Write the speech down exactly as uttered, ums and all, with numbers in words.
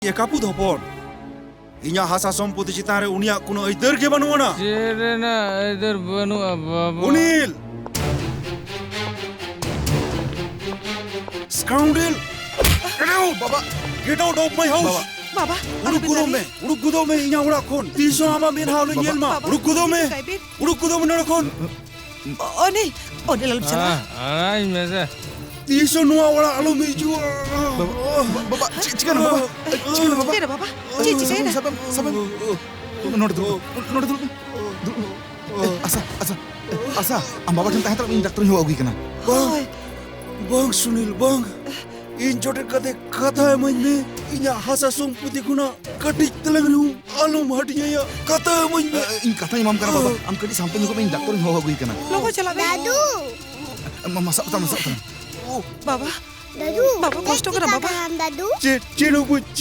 ᱮ ᱠᱟᱹᱯᱩᱫ ᱦᱚᱯᱚᱱ, ᱤᱧᱟᱜ ᱦᱟᱥᱟ ᱥᱚᱢᱯᱚᱛᱤ ᱪᱮᱛᱟᱱ ᱨᱮ ᱩᱱᱤᱭᱟᱜ ᱠᱳᱱᱳ ᱟᱹᱭᱫᱟᱹᱨ ᱜᱮ ᱵᱟᱹᱱᱩᱜ ᱟᱱᱟ᱾ ᱪᱮᱫ ᱨᱮᱱᱟᱜ ᱟᱹᱭᱫᱟᱹᱨ ᱵᱟᱹᱱᱩᱜᱼᱟ, ᱵᱟᱹᱵᱩ? ᱚᱱᱤᱞ! Scoundrel! Get out! ᱵᱟᱵᱟ! Get out of my house! ᱵᱟᱵᱟ! ᱵᱟᱵᱟ, ᱩᱰᱩᱠ ᱟᱞᱚᱵᱮᱱ ᱜᱚᱫᱚᱜ ᱢᱮ! ᱫᱟᱲᱮᱭᱟᱜᱼᱟ᱾ ᱩᱰᱩᱠ ᱜᱚᱫᱚᱜ ᱢᱮ ᱤᱧᱟᱜ ᱚᱲᱟᱜ ᱠᱷᱚᱱ! ᱛᱤᱥ ᱦᱚᱸ ᱟᱢᱟᱜ ᱢᱮᱫᱦᱟ ᱟᱞᱚᱧ ᱵᱟᱵᱟ! ᱧᱮᱞ ᱢᱟ! ᱵᱟᱵᱟ, ᱩᱰᱩᱠ ᱜᱚᱫᱚᱜ ᱢᱮ! ᱵᱟᱵᱟ, ᱵᱟᱵᱟ᱾ ᱩᱰᱩᱠ ᱜᱚᱫᱚᱜ ᱢᱮ ᱱᱚᱰᱮ ᱠᱷᱚᱱ! ᱚᱱᱤᱞ, ᱚᱱᱤᱞ, ᱟᱞᱚᱢ ᱪᱟᱞᱟᱜᱼᱟ᱾ ᱟᱲᱟᱜ ᱤᱧ ᱢᱮᱥᱮ᱾ ᱛᱤᱥ ᱦᱚᱸ ᱱᱚᱣᱟ ᱚᱲᱟᱜ ᱟᱞᱚᱢ ᱦᱤᱡᱩᱜᱼᱟ᱾ ᱵᱟᱵᱟ, ᱵᱟᱵᱟ, ᱪᱮᱫ ᱪᱤᱠᱟᱹᱱᱟ ᱵᱟᱵᱟ? ᱪᱮᱫ ᱪᱤᱠᱟᱹᱱᱟ ᱵᱟᱵᱟ? ᱪᱮᱫ ᱨᱮ ᱵᱟᱵᱟ? ᱪᱮᱫ ᱪᱤᱠᱟᱹᱭᱮᱱᱟ? ᱥᱟᱵᱮᱢ, ᱥᱟᱵᱮᱢ, ᱥᱟᱵᱮᱢ᱾ ᱱᱚᱰᱮ ᱫᱩᱲᱩᱵ ᱢᱮ, ᱱᱚᱰᱮ ᱫᱩᱲᱩᱵ ᱢᱮ᱾ ᱫᱩᱲᱩᱵ ᱢᱮ᱾ ᱟᱥᱟ, ᱟᱥᱟ, ᱟᱥᱟ, ᱟᱢ ᱵᱟᱵᱟ ᱴᱷᱮᱱ ᱛᱟᱦᱮᱸ ᱦᱟᱛᱟᱲᱚᱜ ᱢᱮ, ᱤᱧ ᱰᱟᱠᱛᱚᱨᱤᱧ ᱦᱚᱦᱚ ᱟᱹᱜᱩᱭ ᱠᱟᱱᱟ᱾ ᱵᱟᱝ, ᱦᱳᱭ᱾ ᱵᱟᱝ ᱥᱩᱱᱤᱞ, ᱵᱟᱝ᱾ ᱤᱧ ᱡᱚᱴᱮᱫ ᱠᱟᱛᱮ ᱠᱟᱛᱷᱟ ᱮᱢᱟᱹᱧ ᱢᱮ᱾ ᱤᱧᱟᱜ ᱦᱟᱥᱟ ᱥᱚᱢᱯᱚᱛᱤ ᱠᱷᱚᱱᱟᱜ ᱠᱟᱹᱴᱤᱡ ᱛᱟᱞᱟᱝ ᱨᱮᱦᱚᱸ ᱟᱞᱚᱢ ᱦᱟᱹᱴᱤᱧ ᱟᱭᱟ᱾ ᱠᱟᱛᱷᱟ ᱮᱢᱟᱹᱧ ᱢᱮ᱾ ᱤᱧ ᱠᱟᱛᱷᱟᱧ ᱮᱢᱟᱢ ᱠᱟᱱᱟ ᱵᱟᱵᱟ, ᱟᱢ ᱠᱟᱹᱴᱤᱡ ᱥᱟᱱᱛᱚ ᱧᱚᱜᱚᱜ ᱢᱮ, ᱤᱧ ᱰᱟᱠᱛᱚᱨᱤᱧ ᱦᱚᱦᱚ ᱟᱹᱜᱩᱭ ᱠᱟᱱᱟ᱾ ᱞᱚᱜᱚᱱ ᱪᱟᱞᱟᱜ ᱢᱮ᱾ ᱫᱟᱫᱩ! ᱢᱟ, ᱢᱟ, ᱥᱟᱵ ᱛᱟᱢ, ᱥᱟᱵ ᱛᱟᱢ᱾ ᱵᱟᱵᱟ, ᱫᱟᱫᱩ, ᱵᱟᱵᱟ, ᱪᱮᱫ ᱠᱚᱥᱴᱚ ᱠᱟᱱᱟ ᱪᱤᱠᱟᱹ ᱵᱟᱵᱟ? ᱠᱟᱱᱟᱢ ᱫᱟᱫᱩ? ᱪᱮᱫ, ᱪᱮᱫ ᱦᱚᱸ ᱵᱟᱹᱧ